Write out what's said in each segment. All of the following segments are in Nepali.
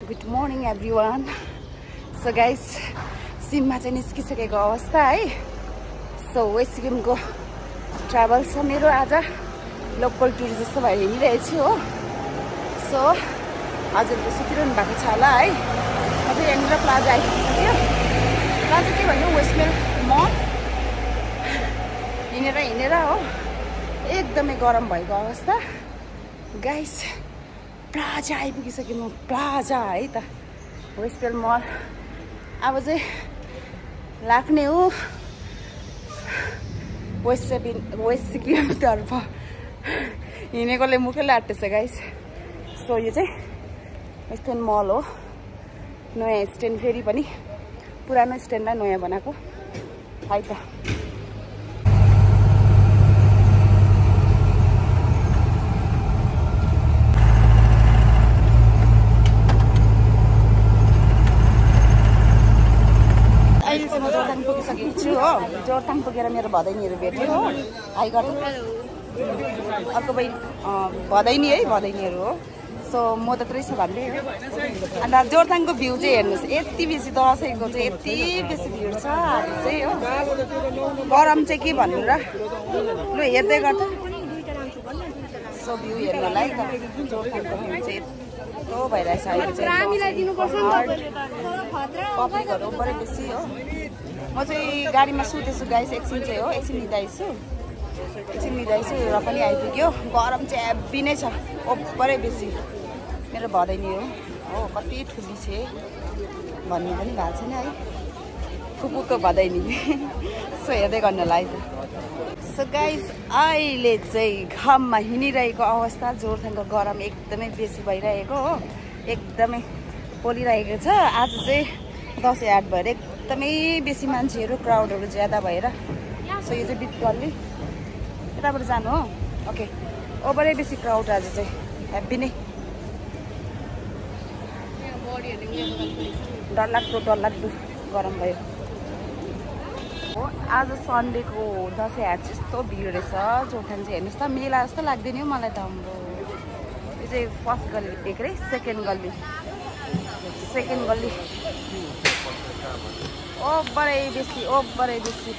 Good morning everyone. So guys, सिममा चाहिँ निस्किसकेको अवस्था है. So वेस्ट सिक्किमको ट्राभल छ मेरो आज लोकल टुर जस्तो भएर हिँडिरहेछु हो. So हजुरले सुतिरहनु भएको छ होला है. अझै यहाँनिर प्लाजा आइसक्यो. प्लाजा के भन्नु वेस्टमेल मल हिँडेर हो. एकदमै गरम भएको अवस्था. Guys plaza आइपुगिसक्यो. प्लाजा है त वेस्टमेल मल. अब चाहिँ लाग्ने हो वेस्ट सिक्किमतर्फ. हिँडेकोले मुखै लाटेछ गाइस. सो यो चाहिँ वेस्टर्न मल हो. नयाँ स्ट्यान्ड फेरि पनि पुरानो स्ट्यान्डलाई नयाँ बनाएको है त. जोरथाङ पुगिसकेको छु हो. जोरथाङ पुगेर मेरो भदैनीहरू भेट्यो हो. हाई गर्नु अर्को बहिनी भदैनी है. भदैनीहरू हो. सो म त त्रै छ भन्दै हो. अन्त जोरथाङको भ्यू चाहिँ हेर्नुहोस्. यति बेसी दसैँको चाहिँ यति बेसी भिड छ चाहिँ हो. गरम चाहिँ के भन्नु र. लु हेर्दै गर्दा सो भ्यू हेर्नलाई त जोरथाङको भ्यू चाहिँ यस्तो भइरहेछ अहिले चाहिँ. पब्लिकहरू ओभरै बेसी हो. म चाहिँ गाडीमा सुतेछु गाइस. एकछिन चाहिँ हो. एकछिन निदाइछु र पनि आइपुग्यो. गरम चाहिँ हेभी नै छ ओभरै बेसी. मेरो भदैनी हो. कति ठुली छ भन्ने पनि भएको छैन है. फुपूको भदैनी. सो हेर्दै गर्नलाई त. सो गाइस अहिले चाहिँ घाममा हिँडिरहेको अवस्था. जोरथाङको गरम एकदमै बेसी भइरहेको हो. एकदमै पोलिरहेको छ. आज चाहिँ दसैँ हाट भएर एकदमै बेसी मान्छेहरू क्राउडहरू ज्यादा भएर. सो यो चाहिँ बिच गल्ली यताबाट जानु हो. ओके ओभरै बेसी क्राउड आज चाहिँ हेभी नै. डरलाग्दो गरम भयो हो. आज सन्डेको दसैँ हाट यस्तो भिड रहेछ जोरथाङ चाहिँ. हेर्नुहोस् त मेला जस्तो लाग्दैन हो मलाई त. हाम्रो यो चाहिँ फर्स्ट गल्ली एक रे. सेकेन्ड गल्ली ओभरै बेसी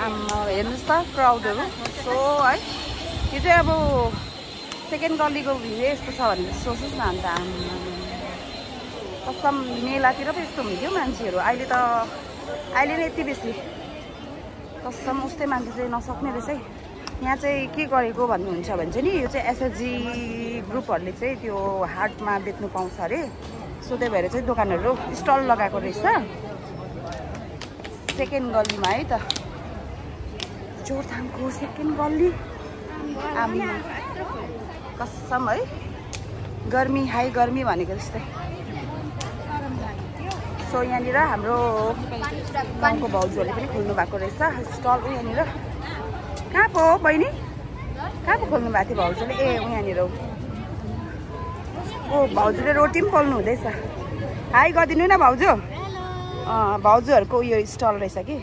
आम्मा हेर्नुहोस् त क्राउडहरू. सो है यो चाहिँ अब सेकेन्ड गल्लीको भिड यस्तो छ भने सोच्नुहोस् न. अन्त आम्मा कसम मेलातिर पो यस्तो हुन्थ्यो मान्छेहरू. अहिले नै यति बेसी कसम. उस्तै मान्छे चाहिँ नसक्ने रहेछ है. यहाँ चाहिँ के गरेको भन्नुहुन्छ भने चाहिँ नि यो चाहिँ एसएचजी ग्रुपहरूले चाहिँ त्यो हाटमा बेच्नु पाउँछ अरे. सो त्यही भएर चाहिँ दोकानहरू स्टल लगाएको रहेछ सेकेन्ड गल्लीमा है त. जोरथाङको सेकेन्ड गल्ली आम्मा कसम है. गर्मी हाई गर्मी भनेको जस्तै. सो यहाँनिर हाम्रो गाउँको भाउजूहरूले पनि खोल्नु भएको रहेछ स्टल. यहाँनिर कहाँ पो बहिनी कहाँ पो खोल्नु भएको थियो भाउजूले. ए यहाँनिर हो. भाउजूले रोटी पनि पोल्नु हुँदैछ. हाई गरिदिनु न भाउजू. भाउजूहरूको उयो स्टल रहेछ कि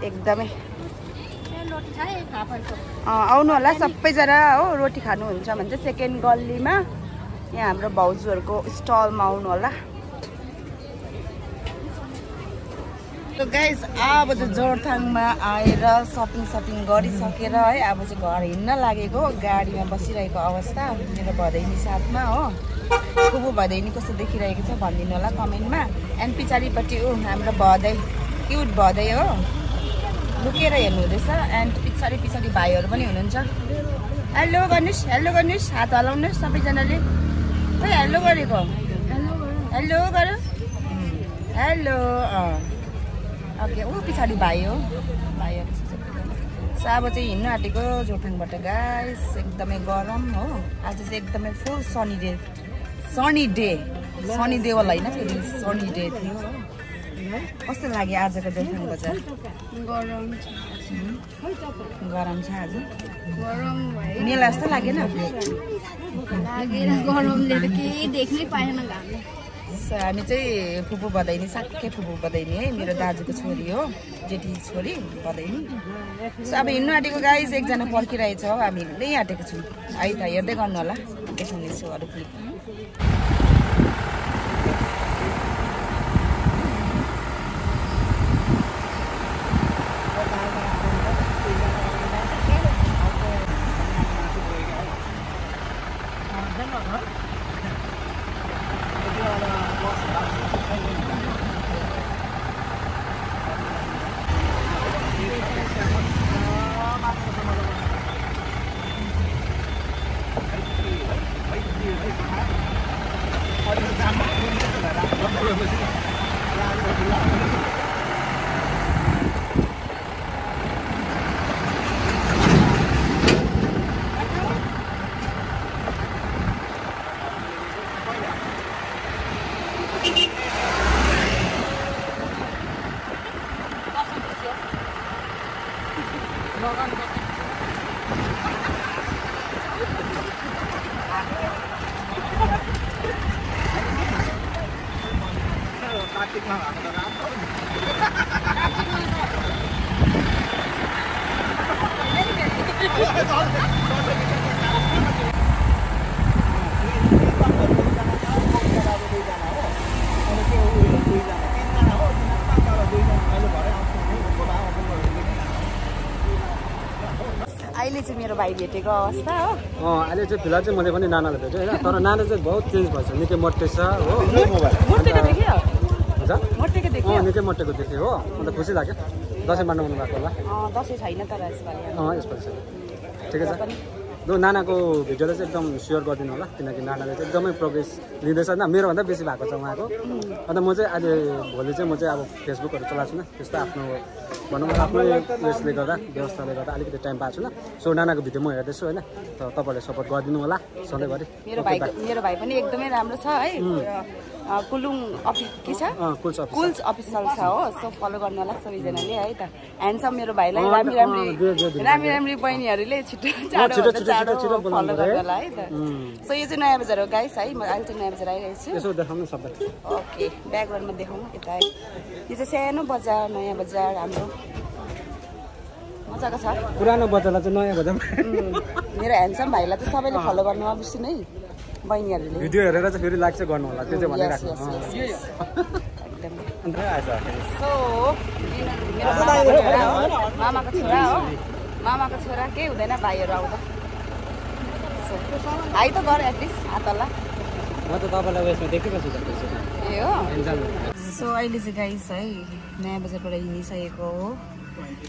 एकदमै. आउनु होला सबैजना हो. रोटी खानुहुन्छ भने चाहिँ सेकेन्ड गल्लीमा यहाँ हाम्रो भाउजूहरूको स्टलमा आउनु होला. तो गाइस अब चाहिँ जोरथाङमा आएर सपिङ गरिसकेर है अब चाहिँ घर हिँड्न लागेको. गाडीमा बसिरहेको अवस्था. मेरो भदैनी साथमा हो. फुपू भदैनी कस्तो देखिरहेको छ भनिदिनु होला कमेन्टमा. एन्ड पछाडिपट्टि हाम्रो भदै क्युट भदै हो लुकेर हेर्नु हुँदैछ. एन्ड पछाडि भाइहरू पनि हुनुहुन्छ. हेलो गर्नुहोस् हात हलाउनुहोस् सबैजनाले. खोइ हेलो गरेको. हेलो गर. Hello okay. पछाडि भाइ हो. भाइहरू सो अब चाहिँ हिँड्नु आँटेको जोरथाङबाट गाइस. एकदमै गरम हो. आज चाहिँ एकदमै फुल सनी डे वाला होइन फेरि सनी डे थियो. कस्तो लाग्यो आजको जोरथाङ बजार. गरम छ आज. मेला जस्तो लागेन. हामी चाहिँ फुपू भदैनी साक्कै फुपू भदैनी है. मेरो दाजुको छोरी हो. जेठी छोरी भदैनी. सो अब हिँड्नु आँटेको गाइस. एकजना पर्खिरहेछ हो. हामी हिँड्दै आँटेको छौँ है त. हेर्दै गर्नु होला देखाउनेछु अरू क्लिप. अहिले चाहिँ मेरो भाइ भेटेको अवस्था हो। अहिले चाहिँ फिलहाल चाहिँ मैले पनि नानालाई भेटेँ होइन, तर नाना चाहिँ बहुत चेन्ज भएछ, निकै मोटे छ हो। मोटेको देख्यो हजुर, मोटेको देख्यो निकै मोटेको देखेँ हो। अन्त खुसी लाग्यो। दसैँ मान्नु भएको होला। दसैँ छैन तर यसपालि यसपालि छ, ठिकै छ। लु नानाको भिडियोलाई चाहिँ एकदम सेयर गरिदिनु होला, किनकि नानाले चाहिँ एकदमै प्रोग्रेस लिँदैछ होइन, मेरोभन्दा बेसी भएको छ उहाँको। अन्त म चाहिँ अहिले भोलि चाहिँ म चाहिँ अब फेसबुकहरू चलाएको छुइनँ, त्यस्तो आफ्नो भनौँ न आफ्नै उयसले गर्दा व्यवस्थाले गर्दा अलिकति टाइम पाएको छुइनँ। सो नानाको भिडियो म हेर्दैछु होइन, तपाईँहरूले सपोर्ट गरिदिनु होला सधैँभरि। मेरो भाइ पनि एकदमै राम्रो छ है। कुलुङ के छ कुल्स अफिसियल छ हो। सो फलो गर्नु होला सबैजनाले है त। ह्यान्डसम मेरो भाइलाई राम्री राम्री बहिनीहरूले छिटो चाँडो फलो गर्नु होला है त। सो यो चाहिँ नयाँ बजार हो गाइस है। म अहिले चाहिँ नयाँ बजार आइरहेको छु। यसो देखाउनु सबै। ओके ब्याकग्राउन्डमा देखाउँ यता है। यो चाहिँ सानो बजार नयाँ बजार हाम्रो मजाको छ। पुरानो बजारलाई चाहिँ नयाँ बजार। मेरो ह्यान्डसम भाइलाई चाहिँ सबैले फलो गर्नु अवश्य नै बहिनीहरूले। भिडियो हेरेर चाहिँ फेरि लाइक चाहिँ गर्नु होला, त्यो चाहिँ भनिराख्नु। सो मामाको छोरा हो, मामाको छोरा केही हुँदैन भाइहरू आउँदा। हाई त गर एटलिस्ट हातल्ला। म त तपाईँलाई उयसमा देखेको छु। ए हो। सो अहिले चाहिँ गाइस है नयाँ बजारबाट हिँडिसकेको हो।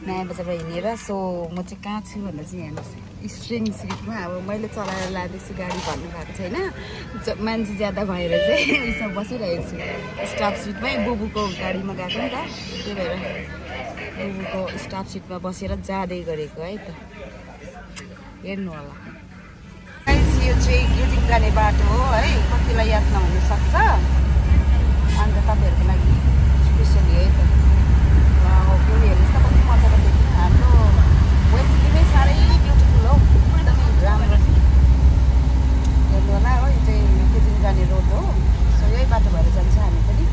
नयाँ बजारबाट हिँडेर सो म चाहिँ कहाँ छु भन्दा चाहिँ हेर्नुहोस् स्ट्रिङ सिटमा अब मैले चलाएर लाँदैछु गाडी भन्नु भएको छैन। मान्छे ज्यादा भएर चाहिँ उसमा बसिरहेको छु स्टाफ सिटमै। बुबुको गाडीमा गएको नि त, त्यही भएर बुबुको स्टाफ सिटमा बसेर जाँदै गरेको है त। हेर्नु होला यो चाहिँ गेजिङ जाने बाटो हो है। कतिलाई याद नहुन सक्छ, अन्त तपाईँहरूको लागि स्पेसली है त। त्यो हेर्नुहोस् त कति मजाको देख्नु। हाम्रो वेस्ट सिटीमै साह्रै ब्युटिफुल हो, एकदमै राम्रो। हेर्नु होला हो, यो चाहिँ गेजिङ जाने रोड हो। सो यही बाटो भएर जान्छ हामी पनि।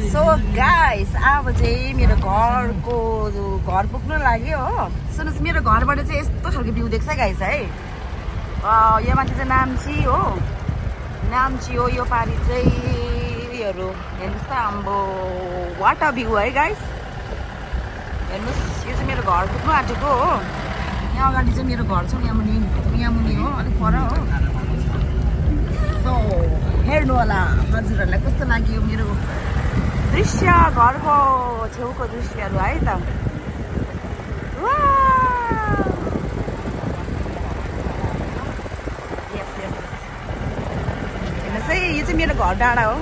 सो गाइस अब चाहिँ मेरो घर पुग्नु लाग्यो हो। सुन्नुहोस् मेरो घरबाट चाहिँ यस्तो खालको भ्यू देख्छ गाइस है। यो माथि चाहिँ नाम्ची हो, नाम्ची हो। यो पारि चाहिँ उयोहरू हेर्नुहोस् त हाम्रो वाट अ भ्यू है गाइस। हेर्नुहोस् यो चाहिँ मेरो घर पुग्नु आँटेको हो। यहाँ अगाडि चाहिँ मेरो घर छ, यहाँ मुनि हो, अलिक पर हो। सो हेर्नु होला हजुरहरूलाई कस्तो लाग्यो मेरो दृश्य, घरको छेउको दृश्यहरू है त। हेर्नुहोस् है यो चाहिँ मेरो घर डाँडा हो।